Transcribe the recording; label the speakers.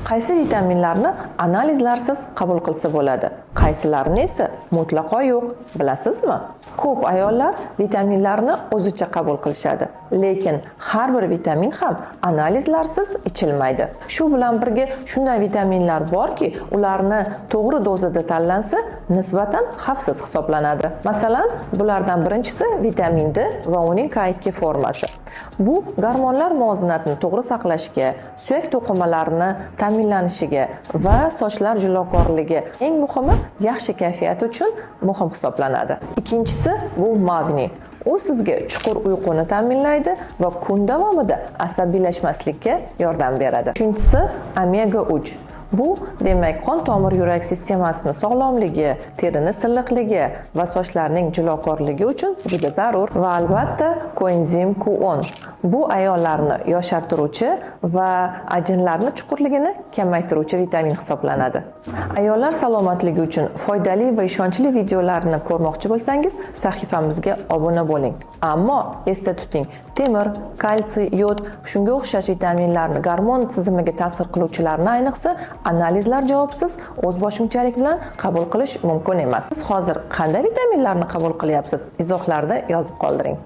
Speaker 1: Qaysi vitaminlarni analizlarsiz qabul qilsa bo'ladi? Qaysilarini esa mutlaqo yo'q, bilasizmi? Ko'p ayollar vitaminlarni o'zicha qabul qilishadi, lekin har bir vitamin ham analizlarsiz ichilmaydi. Shu bilan birga shunday vitaminlar borki, ularni to'g'ri dozada tanlansa, nisbatan xavfsiz hisoblanadi. Masalan, bulardan birinchisi vitamin D va uning K2 formasi. Bu gormonlar muvozanatini to'g'ri saqlashga, suyak to'qimalarini ta'minlanishiga va sochlar jilokorligi, eng muhimi, yaxshi kayfiyat uchun muhim hisoblanadi. Ikkinchisi bu magniy. U sizga chuqur uyquni ta'minlaydi va kun davomida asabiylashmaslikka yordam beradi. Uchinchisi omega 3. Bu demak, qon tomir yurak sistemasini sog'lomligi, terini silliqligi va sochlarning jilokorligi uchun juda zarur. Va albatta koenzim Q10. Bu ayollarni yoshartiruvchi va ajinlarni chuqurligini kamaytiruvchi vitamin hisoblanadi. Ayollar salomatligi uchun foydali va ishonchli videolarni ko'rmoqchi bo'lsangiz, sahifamizga obuna bo'ling. Ammo esda tuting, temir, kalsiy, yod, shunga o'xshash vitaminlarni, gormon tizimiga ta'sir qiluvchilarni ayniqsa analizlar javobsiz o'z boshimchalik bilan qabul qilish mumkin emas. Siz hozir qanday vitaminlarni qabul qilyapsiz? Izohlarda yozib qoldiring.